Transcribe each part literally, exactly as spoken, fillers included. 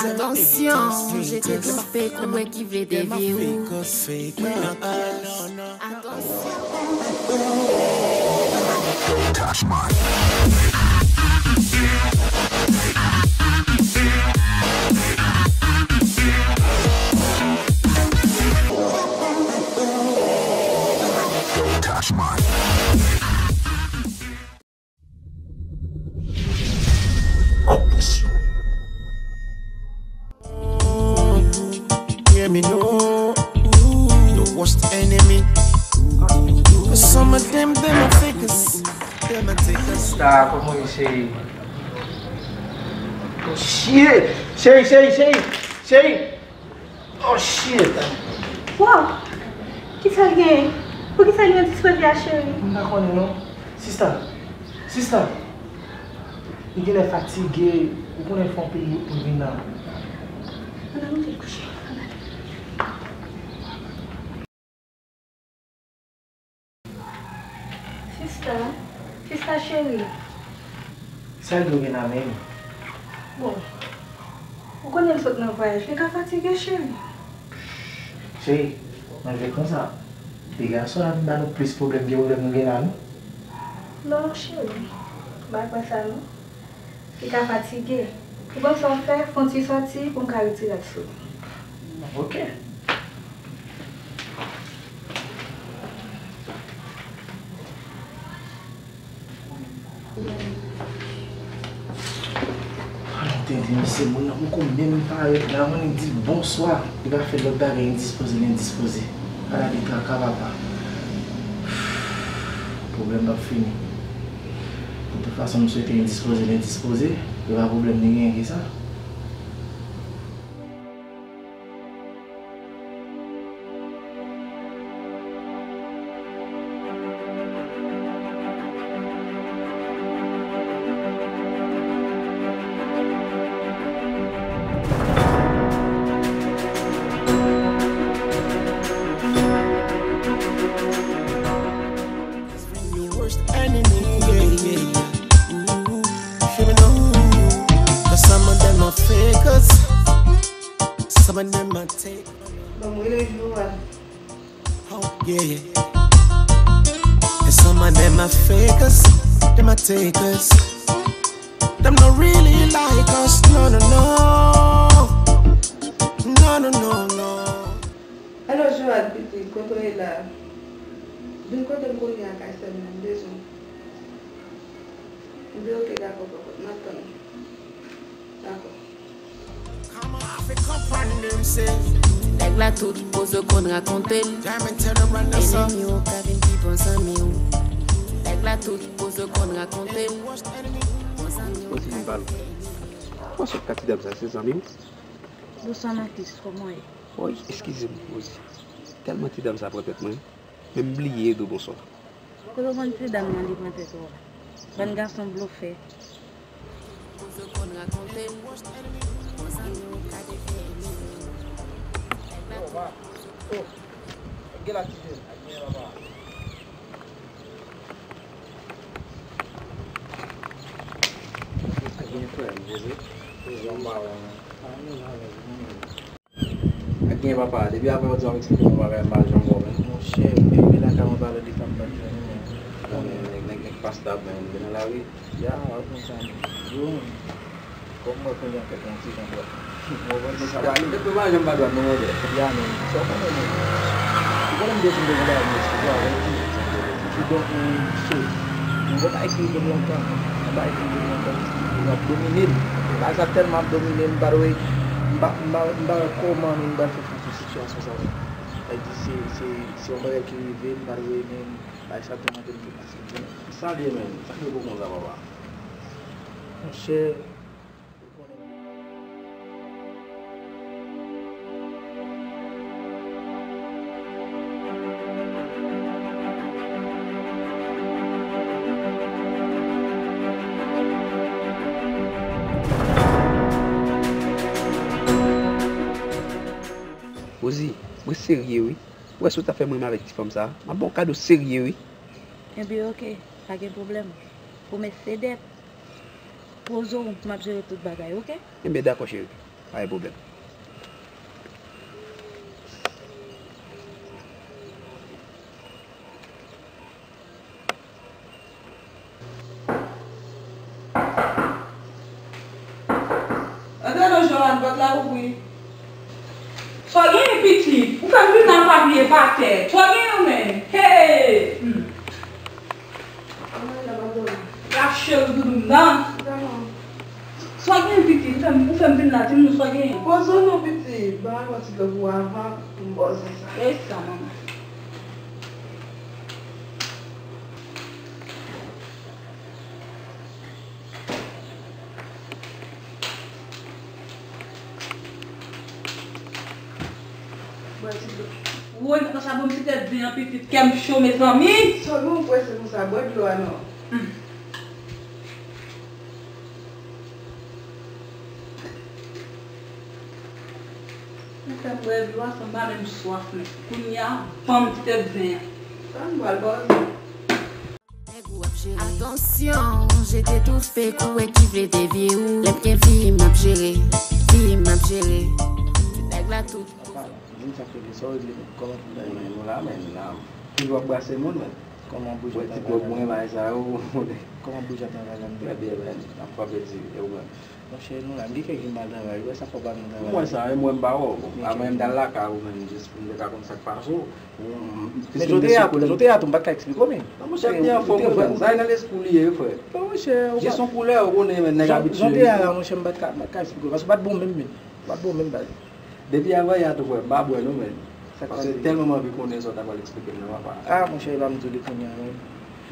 Atansyon, jete twonpe kou wè ki vle devye ou. Atansyon. Hear me now. The worst enemy. Some of them, them are fakers. Them are takers. Sa, kòman w ye, cheri? Oh, shit! Cheri, cheri, cheri! Cheri! Oh, shit! Wow! Kisa l genyen? Poukisa li endispoze a, cheri? M pa konnen, non. Sista! Sista! Li genlè fatige, ou konnen fè yon peryòd pou l vin la. Ann al monte l kouche. Ann al. Sista, sista cheri. Sa l gen nan men l? Bon, ou konnen l sot nan vwayaj, li ka fatige, cheri. Cheri, mwen vle konsa. Piga sou la vin ba nou plis pwoblèm ke pwoblèm nou gen la, non? Non, cheri. M pa kwè sa, non. Li ka fatige. Ou panse w fè, fè yon ti sòti pou m ka retire l sou li. Ok. Alò, tenten, misye, moun nan poko menm parèt la, mwen di bonswa. Li pa fè lòt bagay, endispoze, l endispoze. Ala de traka, papa. Pwoblèm p ap fini. De tout fason, m swete endispoze, l endispoze. E pa pwoblèm li genyen ki sa. Your worst enemy, yeah, yeah, yeah. Ooh, shimmy no. But some of them are fakers. Some of them are take. Ban m rele Joal. Oh, yeah, yeah. And some of them are fakers. Them are takers. Them don't really like us. No, no, no. No, no, no, no. Alo, Joal, pitit, kote w ye la? Vin kote m kounye a, kay sè m nan, m bezwen w. M di, ok, dakò, papa, m ap tann ou. Dakò. Nèg la tout koze w konn rakonte l. Enemi w ka vin pi bon zanmi w. Nèg la tout koze w konn rakonte l. Bon zanmi w ka vin pi bon. Ou se ti dam sa, se zanmi w? Bonswa, Matis, kòman w ye? Woy, eskize m, Rosie. Tèlman ti dam sa pran tèt mwen, men m bliye di w bonswa. Kote w konn ti dam nan li pran tèt ou a? Bann gason blofè. Koze w konn rakonte m. Bon zanmi w ka devye enmi w. Oh, ma. Oh. Gen la ti jèn. Ak gen frè m, Jezi. Jezi, m pa wè, non. Ak gen papa, depi apre yon ti jan m eksplike yon bagay, m pa janm wè w, men. Monchè, depi lakay mwen pa lè defann bat jwenn ou, men. Bon, men, nèg, nèg, nèg pa stab, men, vin nan lari. Ya, w ap konn sa, men. Yo, men. Kòm mwen konnen an fèt yon ti jan dwat. Mwen konn sa pa li. Mwen pa janm pa dwat non, monchè. Ya, men, sa w konnen, men. Ou konnen m te fin te gen bagay m eksplike avè w tou. Kidonk, men, so, mwen pa ekri de lontan. Mwen pa ekri de lontan. Mwen ap domine l. Bagay sa tèlman ap domine m, m pa dwe, m pa, m pa, m pa wè kòman, men, m pral fè fas a sitiyasyon sa yo. Sa vle di, se, se, se yon bagay ki rive, m pa dwe, men, bagay sa tèlman te m depase. Sa l ye, men. Sa k rive w konsa, papa? Monchè, Rosie, mwen serye wi. Ou wè si w ta fè m renmen avèk ti fanm sa, m ap ba w kado serye wi. Enben oke, pa gen pwoblèm. Pwomès se dèt. Poze w, m ap jere tout bagay, oke? Enben, dakò, cheri. Pa gen pwoblèm. Antre non, Joanne, pòt la ouvri. Sa w genyen, pitit? Ou fè m vin la papye pa tè. Sa w genyen, menm? Hey! Hmm. Ay, la pa bon. Rache l, doudou m nan. Sa w genyen, pitit? Ou fè m, ou fè m vin la, di m non sa w genyen. Poze w non, pitit. Ban m yon ti dlo pou ou avan pou m ba w zen sa. E sa, manman. Bwè ti dlo. Woy, nan sa bon ti tèt zen an, pitit, kè m cho, mezanmi. Sa w gen w prese konsa, bwè dlo a non. Hmm. Ou fè m bwè dlo a, san m pa menm swaf, men kounye a, ban m ti tèt zen an. Sa m pral ba w. Nèg ou ap jere. Atansyon, jete tout fake ou wè ki vle devye ou. Lè m gen vi m ap jere, vi m ap jere. Ti nèg la tout. Apa, di m sa k regle, sa w regle, kòman pou bagay yo? Nou la, men, nou la. Toujou ap brase moun, men. Kòman boujwa travay la? Ti pwòp mwen, bagay sa yo. Kòman boujwa travay la? Trè byen, men. N ap frape di, e ou menm? Monchè, nou la, m gen kèk jou m pa travay, ou wè sa fè w pa vin travay. Mwen sa, e mwen m pa wè w. Bon, a mwen m t al lakay ou menm, jis pou m te ka konn sa k pase w. Men jodi a, jodi a tou, m pa t ka eksplike w, men. Non, monchè, m te anfòm, wi, frè m. Sa e nan lespri w li ye, wi, frè. Non, monchè, ou pa. Jes yon koulè, ou konnen, men nèg abitye. Jodi a la, monchè, m pa t ka, m pa t ka eksplike w, paske w pa t bon menm, menm. W pa t bon menm, baz. Depi avan yè a tou, frè, m pa bwè non, men. Sa k pase? Paske tèlman m anvi konnen sa w ta pral eksplike m nan, papa. Ah, monchè, e pa m di w li kounye a, men.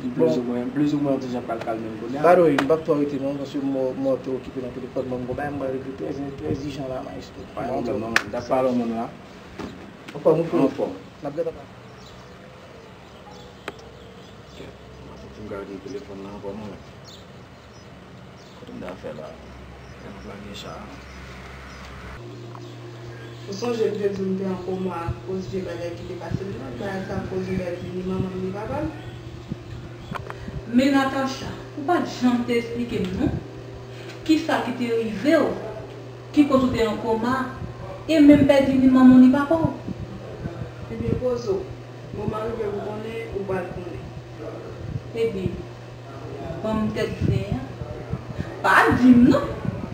M plizoumwen, m plizoumwen yon ti jan kalkal menm kounye a. By the way, m p ap twò rete non, paske m, m te okipe nan telefòn mwen, m gon bagay m pral regle trè, trè ijan la, maestro. Pa gen pwoblèm non, men. M t ap pale yon moun la. Anfòm, ou frè? Anfòm. N ap gentan pale. Ok. M ap fouti m gade telefòn nan ankò non, men. Kote m ta fè la? Lè m plage sa. Ou sonje m te di w m te an koma akoz vye bagay ki te pase m nan, bagay sa koz m pèdi ni manman m ni papa m. Men Natacha, ou pa t janm te eksplike m non, kisa ki te rive w, ki koz ou te an koma, e menm pèdi ni manman w ni papa w. Ebyen, poze w. Moman rive pou konnen, ou pral konnen. Ebyen, ban m tèt zen an. Pa di m non.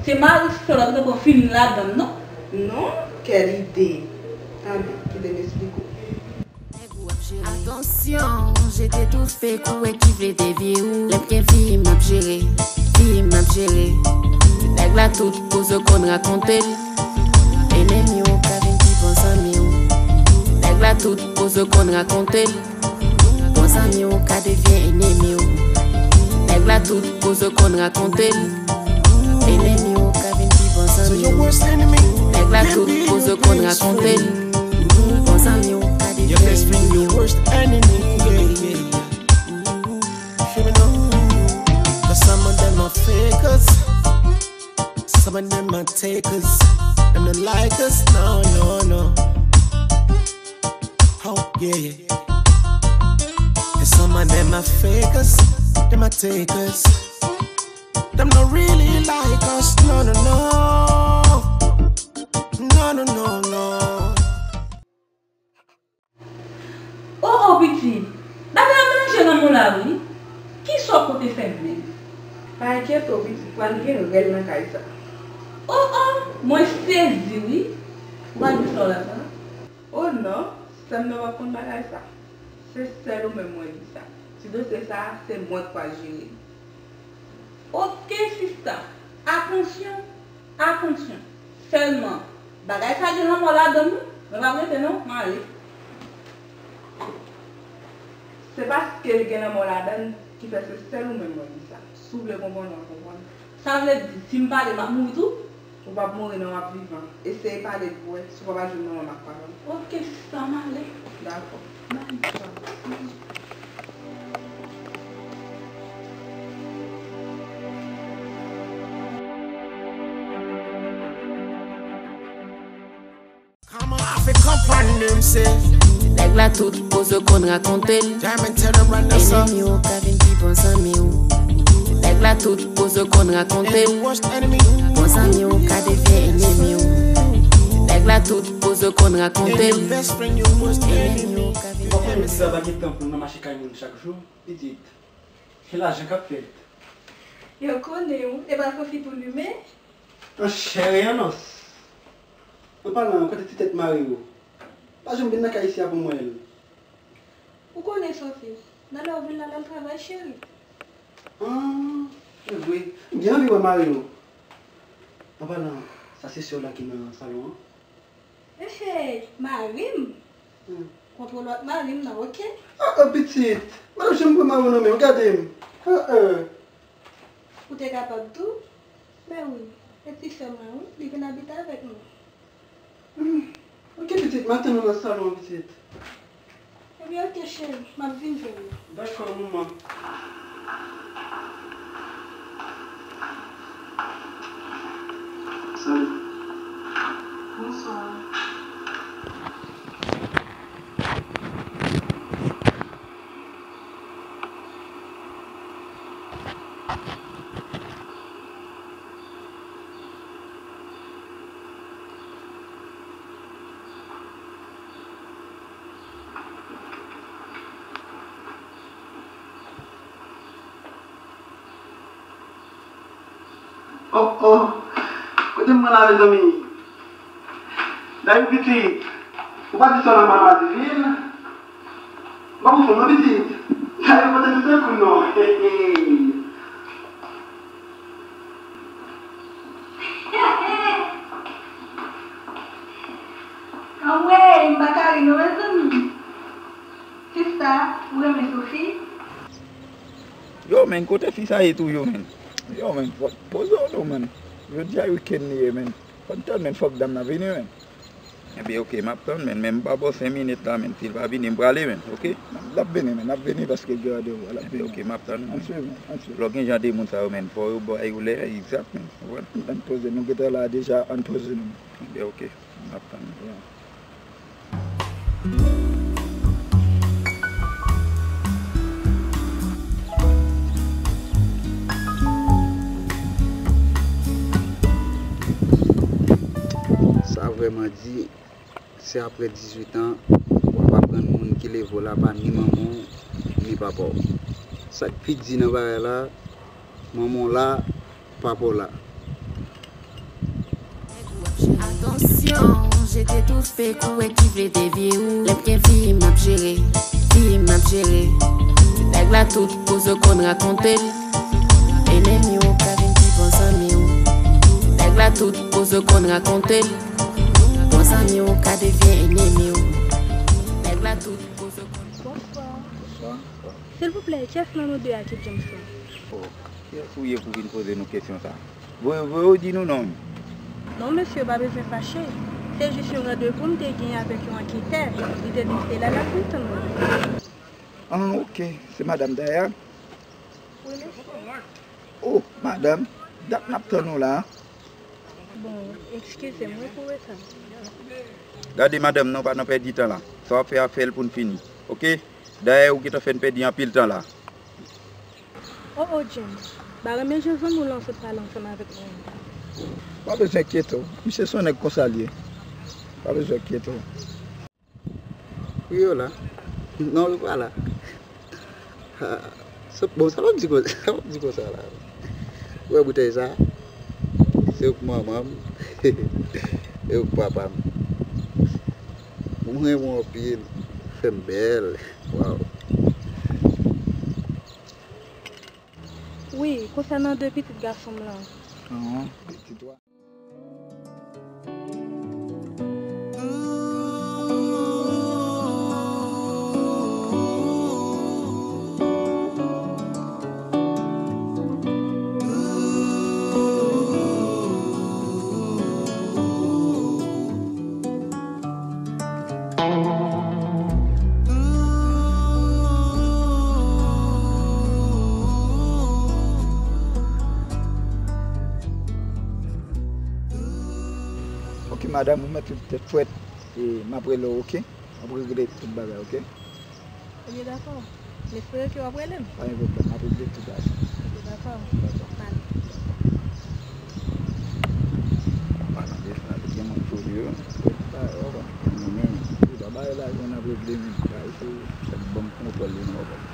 Se mari sè w la, ou te pran fini ladan l non. Non, quelle idée. Tande, kite m esplike w. Atansyon, jete tout fake ou wè ki vle devye ou. Lè m gen vi m ap jere, vi m ap jere. Ti nèg la tout koze w konn rakonte l. Enemi w ka vin pi bon zanmi w. Ti nèg la tout koze w konn rakonte l. Bon zanmi w ka devyen enemi w. Nèg la tout koze w konn rakonte l. Enemi w ka vin pi bon zanmi w. Nèg la tout koze w konn rakonte l. Bon zanmi w ka devyen enemi w. Cause some of them are fakers. Some of them are takers. Them don't like us, no, no, no. Oh, yeah, yeah. And some of them are fakers. Them are takers. Them don't really like us, no, no, no. No, no, no, no. O, o, pitit, bagay la melanje nan men w la wi. Kisa w konte fè menm? Pa enkyete w, pitit, pral gen rèl nan kay sa. O, o, mwen sezi wi. Ou pa di sa w la sa? O non, sè m nan w ap konn bagay sa. Se sèl ou menm mwen di sa. Ti dosye sa, se mwen k pral jere l. Oke sista, atansyon, atansyon. Sèlman, bagay sa gen lanmò ladan l wi, mwen p ap rete non, m ale. Se paske l gen lanmò ladan l ki fè se sèl ou menm mwen di sa. Si w vle konprann, w a konprann. Sa vle di, si m pale, m ap mouri tou? Ou p ap mouri non, w ap vivan. Eseye pale pou wè, si w pa pral jwenn manman m ak papa m. Oke sista, m ale. Dakò. Bye. Kòman a fè konprann m se nèg la tout koze w konn rakonte l. Diamond tell them run the song. Enemi w ka vin pi bon zanmi w. Nèg la tout koze w konn rakonte l. Bon zanmi w ka devyen enemi w. Nèg la tout koze w konn rakonte l. Enemi w ka vin. Ou pa konnen sa pa gen tan pou nou nan mache kay moun chak jou, pitit. Se lajan k ap fèt. Yo konnen w, e pa Sofi pou limen? An chè e an os. An palan, kote ti tèt mari w? Pa janm vin nan kay isi a pou m wè l. Ou konnen Sofi, nan lè w vin la, l al travay, cheri. Ah, se vre. M gen anvi wè mari w. An palan, sa se sè w la ki nan salon an? Ehe, mari m? Hmm. Kontwole w ak mari m nan, oke? Ah, ah, pitit. M pa janm pran mari w nan men w, gade m. Ah, ah. Ou te kapab tou? Ben wi, e ti sè mwen wi, li vin abite avèk nou. Hmm. Ok pitit, m ap tann ou nan salon an pitit. Ebyen ok cheri, m ap vin jwenn ou. Dakò manman. Salut. Bonswa. Oh, oh. Kote m pran la, mezanmi? Dayou pitit, ou pa di sa nan Mama Divine? M pa konfonn non pitit. Dayou kote m te koun non. Anmwey, m pa ka ri non, mezanmi. Sista, ou renmen Sophie? Yo, men, kote fi sa ye tou, yo, men? Yo, men, po-, poze w non, men. Jodi a weekend li ye, men. Fò n tann, men, fòk dam nan vini, men. Ebyen, ok, m ap tann, men, men m pa ba w senk minit la, men. Si l pa vini, m prale, men, ok? L ap vini, men, l ap vini paske l gen randevou a, l ap vini. Ebyen, ok, m ap tann, men. Ann swiv, men, ann swiv. Lè w gen jan de moun sa yo, men, fò yo ba w lè egzak, men. Ou konprann? Ann poze, nou gentan la deja, ann poze nou. Ebyen, ok, m ap tann. Yeah. Sa vrèman di, se apre dizuit an, w ap aprann moun ki leve w la pa ni manman w, ni papa w. Sa k pi di nan bagay la, manman w la, papa w la. Attention, je t'étouffe, koure ki vle devye ou. Lè m gen vi m ap jere, vi m ap jere. Ti nèg la tout koze w konn rakonte l. Enemi w ka vin pi bon zanmi w. Ti nèg la tout koze w konn rakonte l. Bon zanmi w ka devyen enemi w. Nèg la tout koze w konn. Bonswa. Bonswa. Silvouplè, kiyès nan nou de a ki James lan? Oh, kiyès ou ye pou vin poze nou kesyon sa? Voye, voye w di nou non. Non, mesye, pa bezwen fache. Se jis yon randevou m te gen avèk yon anketè. Li te di m se la l ap vin tann mwen. Ah, ok. Se madanm Daya? Wi, mesye. Oh, madanm, dat n ap tann ou la. Bon, eskize m wi pou reta. Gade, madanm, non, pa nan pèdi tan la. Sa w ap fè a, fè l pou n fini. Ok? Dayè, ou gentan fè n pèdi anpil tan la. Oh, oh, James. M pa renmen jan zanmi w lan sot pale ansanm avèk mwen an. Pa bezwen enkyete w. Misye se yon nèg konsa l ye. Pa bezwen enkyete w. Wi, yo la. Non, yo pa la. Ha, sa, bon, sa w ap di konsa, sa w ap di konsa la? Ou wè boutèy sa? Se pou manman m. E pou papa m. Mwen renmen w anpil. Fè m bèl. Waw. Wi, konsènan de pitit gason m lan. An, pitit ou a. Ok, madanm, ou mèt tout tèt frèt. E m ap rele w, ok? M ap regle tout bagay, ok? Ok, dakò. M espere ke w ap rele m. Pa gen pwoblèm, m ap regle tout bagay. Ok, dakò. Dakò. Bye. Mwen deja gen moun pou li yo. Bagay, w konprann. Mwen menm, se pa bagay lajan n ap regle menm. Bagay se, se ban m kontwòl li nan w konprann.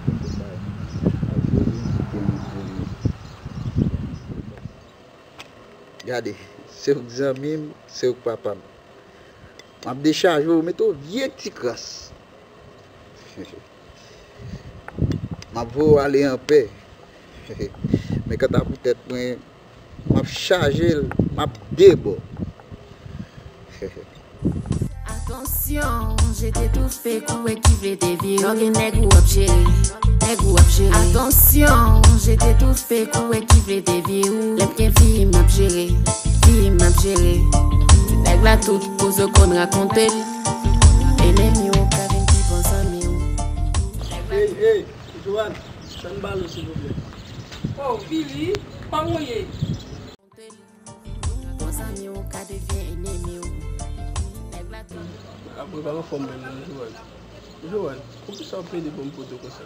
Pou m te bay moun. Bagay se, se gen moun pou li yo. Gade, se ou k zanmi m, se ou k papa m. M ap dechaje w, mete w vye ti kras. M ap voye w ale anpè. Men kanta pou tèt mwen, m ap chaje l, m ap debò. Atansyon, jete tout fake ou wè ki vle devye w. Lè w gen nèg ou ap jere, nèg ou ap jere. Atansyon, jete tout fake ou wè ki vle devye w. Lè m gen fi m ap jere, fi m ap jere. Nèg la tout koze w konn rakonte l. Enemi w ka vin pi bon zanmi w. Hey, hey, Joanne, fè m bal ou silvouplè. Oh, Billy, kòman w ye? Bon zanmi w ka devyen enemi w. Nèg la tou. Apre pa anfòm menm non, Joanne. Joanne, poukisa w plede ban m poto konsa?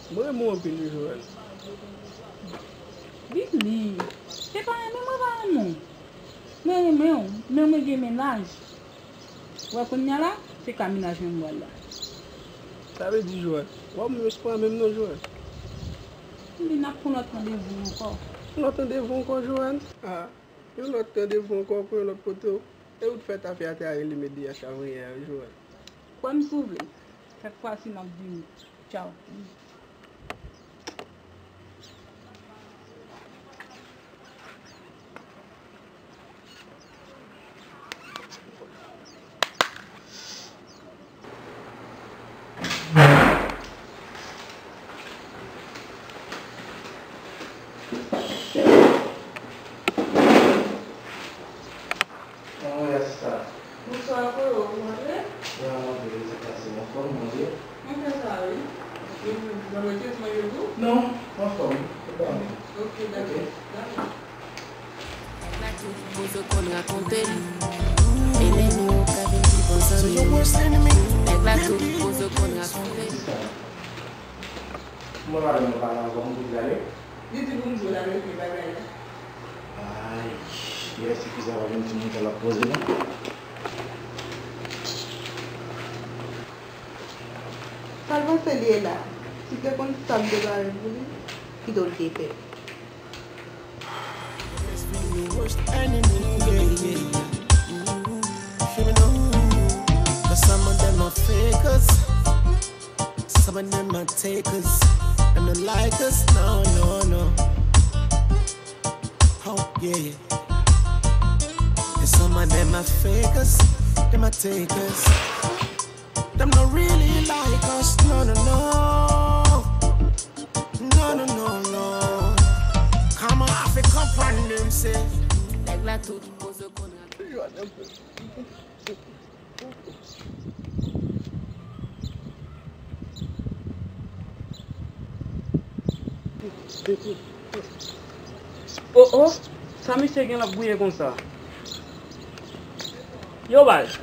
Mwen renmen w anpil wi, Joanne. Billy, se pa renmen mwen pa renmen w. Mwen renmen w, men mwen gen mennaj. Wè kounye a la, se ka mennaj mwen m pral la. Sa vle di, Joanne, w ap mwen espwa menm non, Joanne. Li n ap pran lòt randevou ankò. Yon lòt randevou ankò, Joanne? Ah, yon lòt randevou ankò pou yon lòt poto? E ou t fè tafya te a rele m e deyache avanyè a wi, Joanne. Kwè m si w vle. Sèt fwa si m ap di w tchaw. Kòman w ye sista? Bonswa freo, ou antre? Ya, m antre, sa k pase? Anfòm, manje? Mwen fè sa wi. Ou nan mete pou manje tou? Non, anfòm. Se pa mwen. Ok, dakò. Ok. Dakò. Nèg la tout koze w konn rakonte l. Enemi w ka vin pi bon zanmi w. Nèg la tout koze w konn rakonte l. Sista, mwen pa renmen pale avè w, m pou di ale. Li di pou m di w l ale, ok, bagay la. Ay, lè eskize a pa vin di moun sa l ap poze non. Sa l panse li ye la? Si te konn sa m te pare pou li, kite w l te fè. Feel me now. 'Cause some of them are fakers. Some of them are takers. Them don't like us, no, no, no. Oh, yeah. And some of them are fakers. Them are takers. Them don't really like us, no, no, no. No, no, no, no. Kòman a fè konprann nou se nèg la tout koze konn. Oh, oh, sa misye gen l ap gouye konsa? Yo, baz,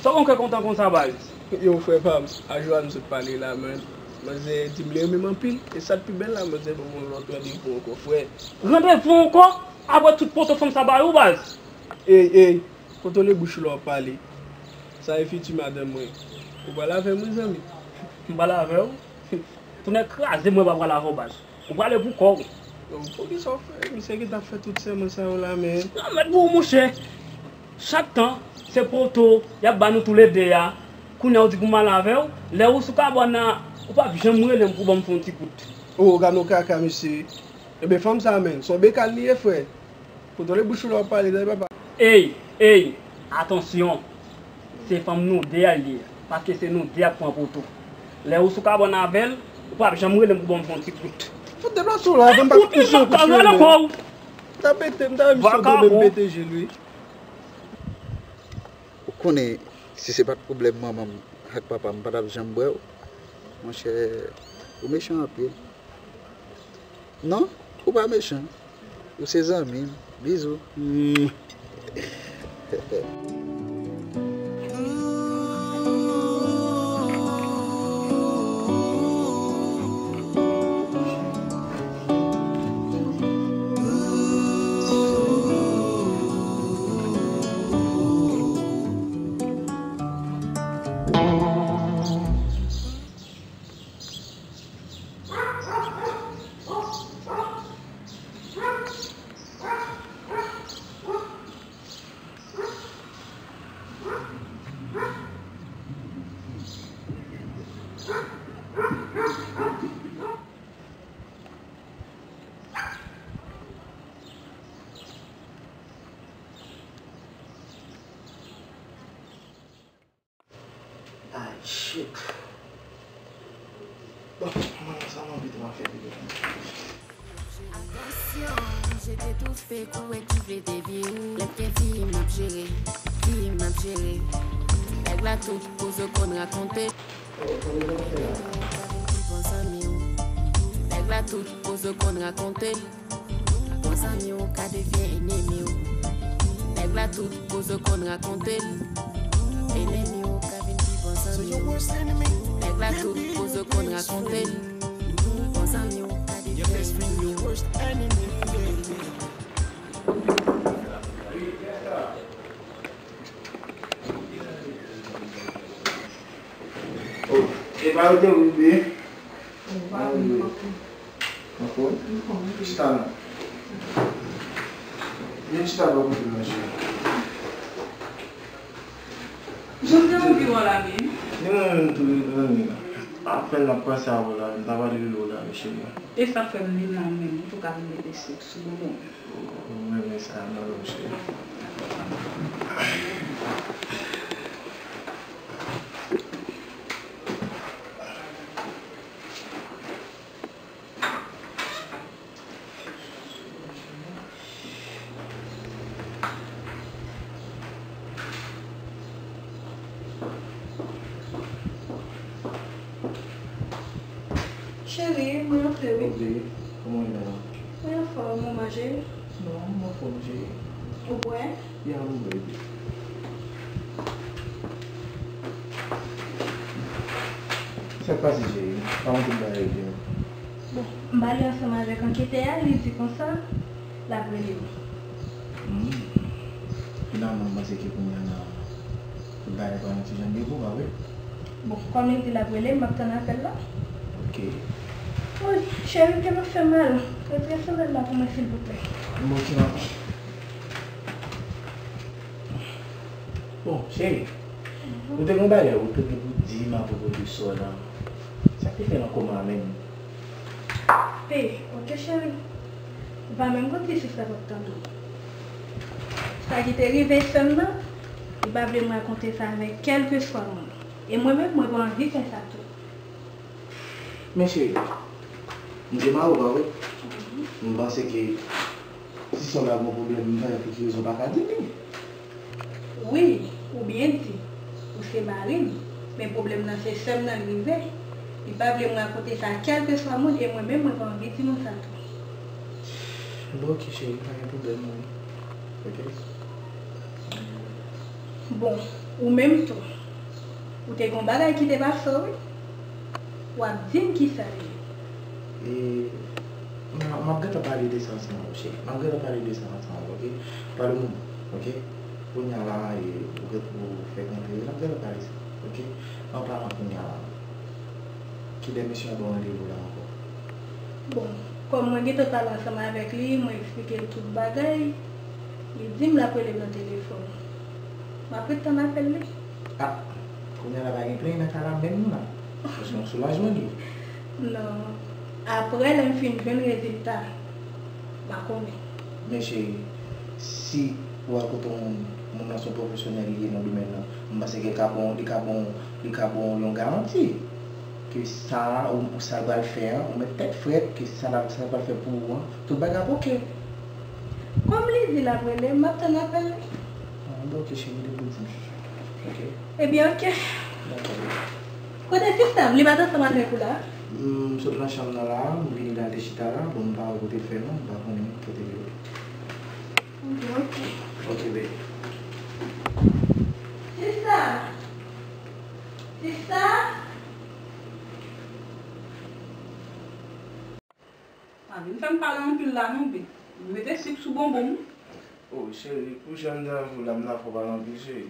sa w gen kè kontan konsa, baz? Yo, frè pa m, a Joanne sot pale la, man. Manzè di m li renmen m anpil, e sa k pi bèl la, manzè ban m yon lòt randevou ankò, frè. Randevou ankò? Apre tout poto fanm sa ba ou, baz? Ey, ey, kontwole bouch ou lè w ap pale. Sa e fiti madanm mwen. Ou pral avè m, wi, zanmi. M pral avè w? Tonnè kraze m, mwen pa pral avè w, baz. Ou prale pou kò w. Yo, poukisa w fè? Misye gentan ap fè tout sèman sa yo la, men. Non, mèt pou ou, monchè. Chak tan, se poto y ap ba nou toulede a. Kounye a ou di pou m al avè w. Lè ou sou kabana, ou p ap janm rele m pou ban m fè yon ti kout. Oh, gad yon kaka, mesye. Ebyen, fanm sa a menm, se yon bekal li ye, frè. Kontwole bouch ou lè w ap pale, tande papa. Ey, ey, atansyon. Se fanm nou de a l ye, paske se nou de k ap pran poto. Lè ou sou kabana avè l, ou p ap janm rele m pou ban m fè yon ti kout. Fout deplase w la, ban m pa kout misye yon kout sou men. M ta pete, m ta misye dwe menm pete je l, wi. Ou konnen, si se pa t pwoblèm manman m ak papa m, m pa t ap janm bwè w. Monchè, ou mechan anpil. Non, ou pa mechan. Ou se zanmi m. Bizou. Mm. Bon, mwen sa m anvi tou, m ap fè videyo. Attention, je t'étouffe, kouwè ki vle devye w. Lè m gen fi m ap jere, fi m ap jere. Nèg la tout koze w konn rakonte. Bon zanmi w. Nèg la tout koze w konn rakonte. Bon zanmi w ka devyen enemi w. Nèg la tout koze w konn rakonte l. Enemi w ka vin pi bon zanmi w. Nèg la tout koze w konn rakonte l. Bon zanmi w ka devyen enemi w. Oh, e pa yo te woule. Anfòm? Chita non. Vin chita bò kote m, monchè. Jan m te anvi wè w la menm. Ni mwen menm tou, mezanmi. Apèn m ap panse avè w la, m ta pral rele w la, monchè. E sa k fè m vin la menm, m tou ka vin mete sik sou bonbon. Ou renmen sa, non, monchè. Cheri, mwen antre wi. Ok, kòman w ye la? Mwen anfòm, ou manje? Non, m anfòm, cheri. Ou bwè? Ya, m bwè wi. Sa k pase, cheri? Pa montre m bagay yo. Bon, m pale ansanm avèk anketè a, li di konsa l ap rele m. Hmm. Finalman, m panse ke kounye a la, tout bagay pral yon ti jan mye pou ou, pa vre? Bon, kòm li di l ap rele m, m ap tann apèl la. Ok. Woy, cheri, kè m ap fè mal. Retire sandal la pou mwen, silvouplè. Bon, ok, manman. Bon, cheri, ou te gen yon bagay ou te gen pou di m apwopo de sè w la. Sa k te fè l an koma a menm? Pe, ok cheri. Ou pa menm konn si sista p ap tande w. Sa ki te rive sè m nan, li pa vle m rakonte sa avèk kèlkeswa moun. E mwen menm, mwen pa anvi fè sa tou. Men cheri, m te mare w, pa vre? M panse ke si sè w la gen yon pwoblèm, m pa wè pou ki rezon w pa ka di m li. Wi, ou byen di, ou se mari m, men pwoblèm nan se sè m nan l rive. Li pa vle m rakonte sa a kèlkeswa moun e mwen menm mwen pa anvi di moun sa tou. Bon, ok cheri, pa gen pwoblèm non. Ok? Bon, ou menm tou, ou te gen yon bagay ki te pase w wi. W ap di m kisa l ye. E, m a- m ap gentan pale de sa ansanm avè w, cheri. M ap gentan pale de sa ansanm avè w, ok? Pa de moman, ok? Kounye a la, e, ou ret pou fèk antre, n ap gentan pale sa, ok? An palan kounye a la, kilè mesye a ba w randevou la ankò? Bon, kòm mwen gentan pale ansanm avèk li, mwen eksplike l tout bagay, li di m l ap rele m nan telefòn. M ap ret tann apèl li. Ah, kounye a la pa gen plenyen nan ka la menm non la. Paske yon soulajman li ye. Non. Aprè lè m fin jwenn rezilta, m a konnen. Men cheri, si ou al kote yon moun, moun nan se yon pwofesyonèl li ye nan domèn nan, m panse ke li ka ba w, li ka ba w, li ka ba w yon garanti ke sa ou, ou sa l pral fè an, ou met tèt frèt ke sa l ap, sa l pral fè pou ou an, tout bagay ap oke. Kòm li di l ap rele m, m ap tann apèl li. Ah, bon, ok, cheri, depi w di m. Ok? Ebyen, ok. Dakò, baby. Kote sista m? Li pa t ansanm avèk ou la? M sot nan chanm nan la, m vini la, l te chita la. Bon, m pa wè kote l fè non, m pa konnen kote l ye. Ok. Ok, baby. Sista! Sista! Pa vin fè m pale anpil la non, baby. Mete sik sou bonbon m. Oh, cheri, pou jan m nan jou la, m la fè w pale anpil, cheri.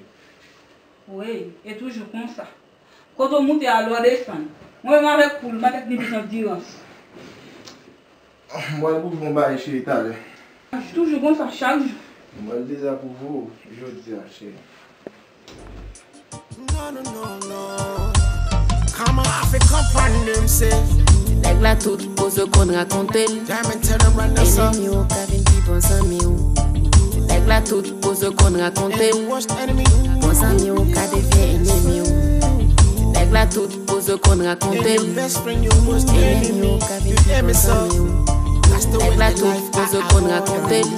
Wi, e toujou konsa. Kote w moute a, lè w desann. Mwen menm avèk poul, m pa t ni bezwen dirans. M pral pwouve w yon bagay, cheri, talè. Toujou konsa, chak jou. M pral dezapwouve w jodi a, cheri. No, no, no, no. Kama African pandem se. Nèg la tout koze w konn rakonte l. Diamond tell them run the song. Enemi w ka vin pi bon zanmi w. Nèg la tout koze w konn rakonte l. Worst enemy. Bon zanmi w ka devyen enemi w. Nèg la Tout pou zo konn rakonte l. E lènmi w ka vin pi bon zanmi w. Nèg la tout pou zo konn rakonte l.